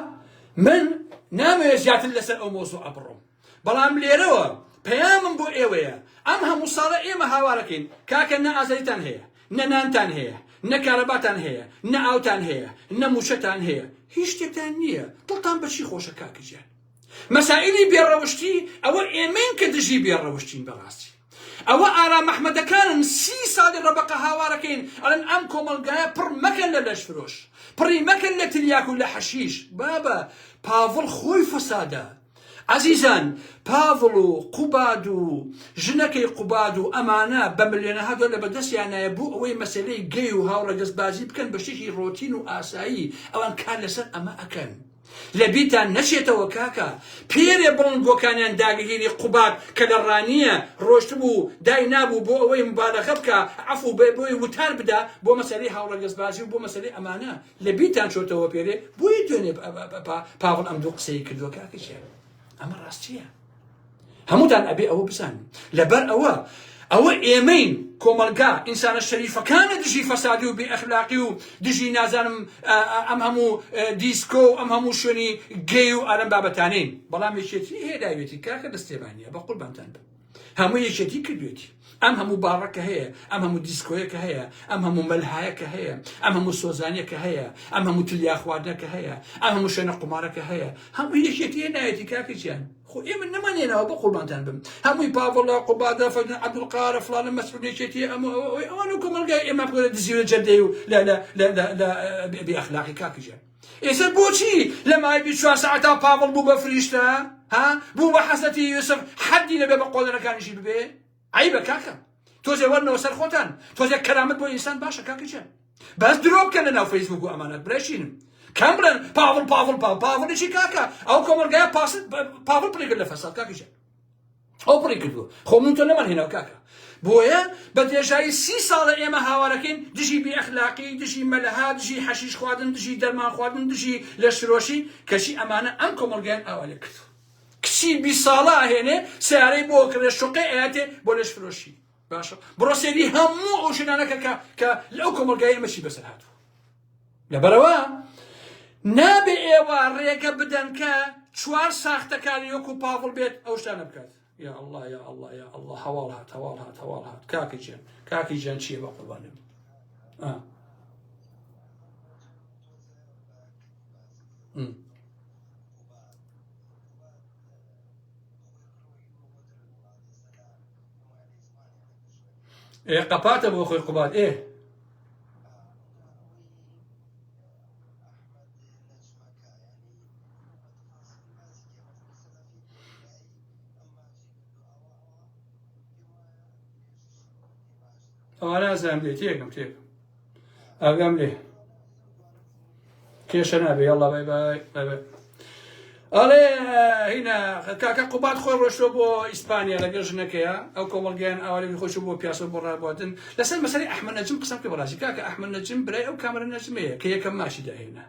من نامەوێت زیاتر لەسەر ئەو مەوزوعە بڕۆم بەڵام لێرەوە پەیامم بۆ ئێوەیە ئەم هەموو ساڵە ئێمە هاوارەکەین کاکە نە ئازادیتان هەیە نە نانتان هەیە نە کارەباتان هەیە نە ئاوتان هەیە نە موچەتان هەیە هیچ شتێکتان نییە دڵتان بەچی خۆشە کاکە گیان مەسائلی بێڕەوشتی ئەوە ئێمەین کە دژی بێڕەوشتین بەڕاستی ئەوە ئارام ئەحمەدەکانن سی ساڵی ڕەبەقە هاوارەکەین ئەڵێن ئەم کۆمەڵگایە پڕ مەکەن لە لەشفرۆش پڕی مەکەن لە تلیاک و لە حەشیش بابە پاڤڵ خۆی فەسادە عەزیزان پاڤڵ و قوباد و ژنەکەی قوباد و ئەمانە بە ملیۆنەها دۆلار لە بەردەستیانایە بۆ ئەوەی مەسەلەی گەی و هاوڕەگەزبازی بکەن بە شتێکی ڕۆتین و ئاسایی ئەوان کار لەسەر ئەمە ئەکەن لە بیرتان نەچێتەوە کاکە پێرێ بڵندگۆکانیان داگهیری قوباد کە لە ڕانیە ڕۆشتبوو دای نابوو بۆ ئەوەی مبالەغە بکا عەفو بێ بۆی وتار بدا بۆ مەسەلەی هاوڕەگەزبازی و بۆ مەسەلەی ئەمانە لە بیرتان چۆتەوە پێرێ بۆیە دوێنێ پاڤڵ ئەم دوو قسەی کردووە کاکە گیان ئەمە ڕاستیە هەمووتان ئەبێ ئەوە بزانن لەبەر ئەوە ئەوە ئێمەین کۆمەڵگا ئینسانە شەریفەکانە دژی فەسادی و بێ ئەخلاقی و دژی نازانم ئەم هەموو دیسکۆ و ئەم هەموو شوێنی گەی و ئالەم بابەتانین بەڵام یەکێتی هەیە داوێتی کاکە لە سلێمانیە بە قوربانتان بم هەموو یەکێتی کردوێتی ئەم هەموو باڕە کە هەیە ئەم هەموو دیسکۆیە کە هەیە ئەم هەموو مەلهایە کە هەیە ئەم هەموو سۆزانیە کە هەیە ئەم هەموو تلیا خواردنە کە هەیە ئەم هەموو شوێنە قومارە کە هەیە هەموو یەکێتی نایەتی کاکە گیان خۆ ئێمە نەمانێنەوە بۆ قوربانتان بم هەمووی پاڤڵە قوبادە فەرموون عەبدولقارە فڵانە مەسعود یەکێتی ئەم و ئەوەی ئەوان و کۆمەڵگای ئێمە بکەنە دزی و لە جەردەی و لە لە لە لە لە بێ ئەخلاقی کاکە گیان ئێستا بۆچی لە ماوەی 24 سەعاتا پاڤڵ بوو بە فریشتە ها بوو بە حەزرەتی یوسف حەدی نەبێ بە قۆلەرەکانیشی ببێ عەیبە کاکە تۆزێ وەرنەوە سەر خۆتان تۆزێ کەرامەت بۆ ئینسان باشە کاکە گیان بەس درۆ بکەن لە ناو فەیسبوک و ئەمانات برای شینم کەم بڵێن پاڤڵ پاڤڵ پاڤڵ پاڤڵیشی کاکە ئەو کۆمەڵگایە پاس پاڤڵ پڕی کرد لە فەساد کاکە گیان ئەو پڕی کردووە خۆ من تۆ نەمان هێناو کاکە بۆیە بە درێژایی سی ساڵە ئێمە هاوارەکەین دژی بێ ئەخلاقی دژی مەلەها دژی حەشیش خواردن دژی دەرمان خواردن دژی لەشفرۆشی کەچی ئەمانە ئەم کۆمەڵگایان ئاوا لێ کردووە کچی 20 ساڵە ئەهێنێ سیارەی بۆ کڕێ شوقەی ئەیاتێ بۆ لەشفرۆشی باشە بڕۆ سێری هەموو ئەو شوێنانە کە کە لەو کۆمەڵگای ئێمە چی بەسەر هاتووە لەبەرەوە نابێ ئێوە ڕێگە بدەن کە چوار ساختەکاری وەکو پاڤڵ بێت ئەو شتانە بکات یا الله یا الله یا الله هەواڵ هات هەواڵ هات هەواڵ هات کاکی گیان کاکی گیان چییە بە قوربانم آه. ئێ قەپاتە بۆ خۆی قوباد ئێ ئەوە نازانم لێ تێکم تێکم ئاگام لێ کێشە نابێ یاڵا بای بای بای بای. ئەڵێ هینا کاکە قوباد خۆی ڕۆشتوە بۆ ئیسپانیا لەگەڵ ژنەکەیە ئەو کۆمەڵگەیان ئاوارەی خۆی چوو بۆ پیاسە بۆ ڕابواردن لەسەر مەسەلەی ئەحمەد نەجم قسەم کرد بەڕاستی کاکە ئەحمەد نەجم برای ئەو کامەرە نەجمەیە کە یەکەم ماچی داهێنا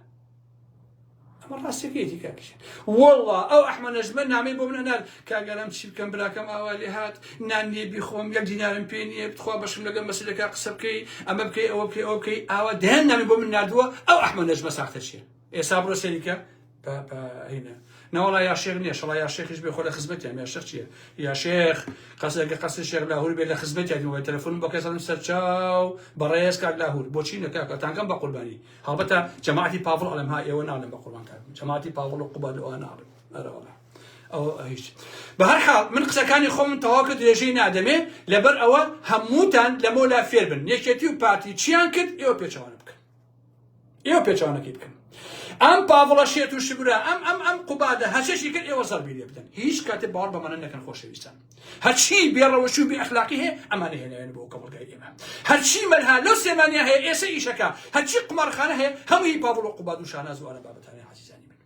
ئەمە ڕاستیەکەیەتی کاکیشان والله ئەو ئەحمەد نەجمە نامەی بۆ من ئەنارد کاگەرم چی بکەم براکەم ئاوا لێ هات نان نییە بیخۆم یەک دینارم پێ نییە بتخوا بەشم لەگەڵ مەسلەکە قسە بکەی ئەمە بکەی ئەوە بکەی ئەوە بکەی ئاوا دەیان نامی بۆ من ناردووە ئەو ئەحمەد نەجمە ساختە چییە ئێسا بڕۆ سەیری کە پا پا هینە نەوەڵا یا شێخ نییە شەڵا یا شێخیش بێ خۆ لە خزمەتیان یا شێخ چییە یا شێخ قەسەکە قەسر شێخ لاهور بێ لە خزمەتیان وای تەلەفۆنم بۆ کەسەڵم سەرچاو بەڕێز کاک لاهور بۆچی نەکاکە تانکەم بە قوربانی هەڵبەتە جەماعەتی پاڤڵ ئەڵێم ها ئێوە ناڵێم بە قوربانتان جەماعەتی پاڤڵ و قوباد و ئەوان ناڵێم ئەرەوەڵا ئەو هیچ بە هەر حاڵ من قسەکانی خۆم تەواو کرد درێژەی نادەمێ لەبەر ئەوە هەمووتان لەمەولا فێر بن یەکێتی و پارتی چیان کرد ئێوە پێچەوانە بکەن ئێوە پێچەوانەکەی بکەن ئەم پاڤڵە شێت و شبرا ئەم ئەم ئەم قوبادە هەرچێکی کرد ئێوە زەربی لێ بدەن هیچ کاتێ باوەڕ بەمانە نەکەن خۆشەویستان هەرچی بێڕەوشی و بێ ئەخلاقی هەیە ئەمانە هێناوێن بۆ کۆمەڵگای ئێمە هەرچی مەلها لەو سلێمانیا هەیە ئێسە ئیشەکە هەرچی قومارخانە هەیە هەمووی پاڤڵ و قوباد و شاناز و ئەوانە بابەتانە عەزیزانی من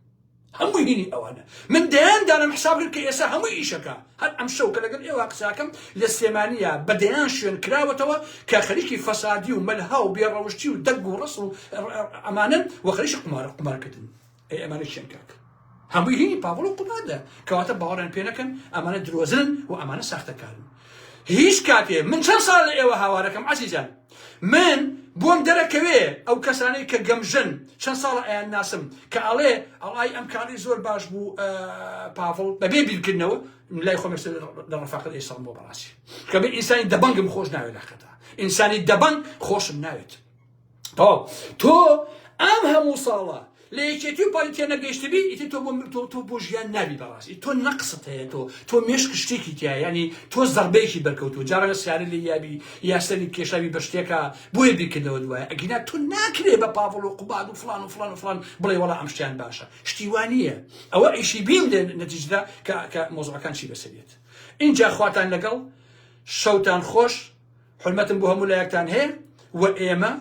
هەمووی هینی ئەوانە من دەیان دانەم حساب کرد کە ئێستا هەمووی ئیشەکە هەر ئەم شەو کە لەگەڵ ئێوە قساکەم لە سلێمانیە بە دەیان شوێن کراوەتەوە کە خەریکی فەسادی و مەلها و بێڕەوشتی و دەنگ و ڕەس و ئەمانەن و خەریکی قومار قومارکردن ئەی ئەمانە چیان کاک هەمووی هینی پاڤڵ و قوبادە کەواتە باوەڕیان پێ نەکەن ئەمانە درۆزنن و ئەمانە ساختەکارن هیچ کاتێ من چەند ساڵ لە ئێوە هاوارەکەم عەزیزان من بۆم دەرەکەوێ ئەو کەسانەی کە گەمژەن چەند ساڵە ئەیان ناسم کە ئەڵێ ئەڵای ئەم کاری زۆر باش بوو پاڤڵ بەبێ بیرکردنەوە لای خۆم لە ڕەفاقەت ئێسان بۆ بەڕاستی کە بێ ئینسانی دەبەنگم خۆش ناوێت لەخەتا ئینسانی دەبەنگ خۆشم ناوێت تەواو تۆ ئەم هەموو ساڵە لە یەکێتی و پارتی تێنەگەیشتبی ئیتر تۆ بۆ تۆ تۆ بۆ ژیان نابی بەڕاستی تۆ نەقست هەیە تۆ تۆ مێشک شتێکی تیا ینی تۆ زەربەیەکی بەرکەوتو جارە لە سیارە لێ یابی یا سەری کێشاوی بە شتێکە بۆیە بیرکردنەوە دوایە ئەگینا تۆ ناکرێ بە پاڤڵ و قوباد و فلان و فلان و فلان بڵێ وەڵا ئەم شتیان باشە شتی وا نییە ئەوە ئیشی بین لە نەتیجەدا کە کە مۆزوعەکان چی بەسەریێت ئینجا خواتان لەگەڵ شەوتان خۆش حورمەتم بۆ هەموو لایەکتان هەیە و ئێمە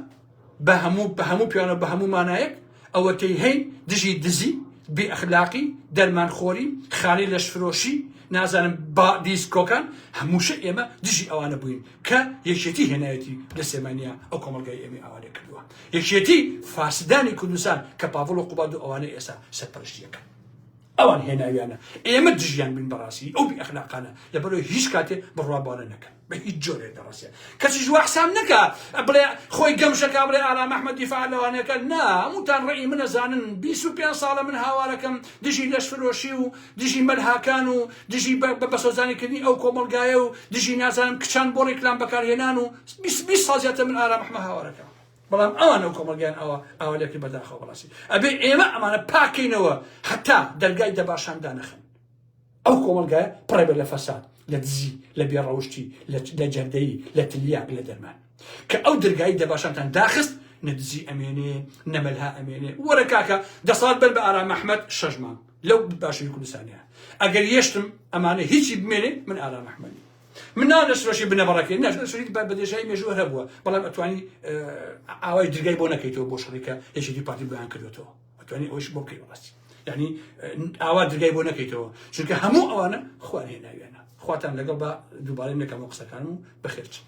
بە هەموو بە هەموو پیانە بە هەموو مانایەک ئەوەتەی هەین دژی دزی بێ ئەخلاقی دەرمانخۆری خانەی لەشفرۆشی نازانم با دیسکۆکان هەمووشە ئێمە دژی ئەوانە بووین کە یەکێتی هێنایەتی لە سلێمانیا ئەو کۆمەڵگای ئێمەی ئاوانە کردووە یەکێتی فاسدانی کوردستان کە پاڤڵ و قوباد و ئەوانە ئێستا سەرپەرشتیەکەن ئەوان هێناویانە ئێمە دژیان بین بەڕاستی ئەو بی ئەخلاقانە لەبەرەوە هیچ کاتێ بڕوا بۆانە نەکەن بە هیچ جۆرێک لە ڕاستە کەسیش وا حساب نەکا بڵێ خۆی گەمژەکە بڵێ ئارام ئەحمەد دیفاع لەوانەکە نا هەمووتان ڕێی منە زانن 25 ساڵە من هاوارەکەم دژی لەشفرۆشی و دژی مەلهاکان و دژی بە بەسۆزانیکردنی ئەو کۆمەڵگایە و دژی نازانم کچان بۆ ڕیکلام بەکارهێنان و 20 ساڵ زیاتر من ئارام ئەحمەد هاوارەکەم بەڵام ئەوان ئەو کۆمەڵگەیان ئاوا ئاوا لێکرد بەداخەوە بەڕاستی ئەبێ ئێمە ئەمانە پاکەینەوە هەتا دەرگای دەباشان دانەخەن ئەو کۆمەڵگایە پڕێ بێت لە فەساد لە دزی لە بێڕەوشتی لە جەردەیی لە تلیاک لە دەرمان کە ئەو دەرگای دەباشانتان داخست نە دزی ئەمێنێ نە مەلها ئەمێنێ وەرە کاکە دەسەڵات بەر بە ئارام ئەحمەد شەش مانگ لەو باشووری کوردستانە ئەگەر یەشتم ئەمانە هیچی بمێنێ من ئارام ئەحمەدی من نا لە سرۆشی بنەبڕەکەی ناش لە سرۆشی بە درێژایی مێژوو هەر هەبووە بەڵام ئەتوانی ئاوای درگای بۆ نەکەیتەوە بۆ شەڕی کە یەکێتی پارتی بۆیان کردوێتەوە ئەتوانی ئەوش بۆ بکەی بەڕاستی یعنی ئاوا درگای بۆ نەکەیتەوە چونکە هەموو ئەوانە خوان هێناویانە خواتان لەگەڵ بە دووبارە نەکەمەوە قسەکانم و بەخێرچن.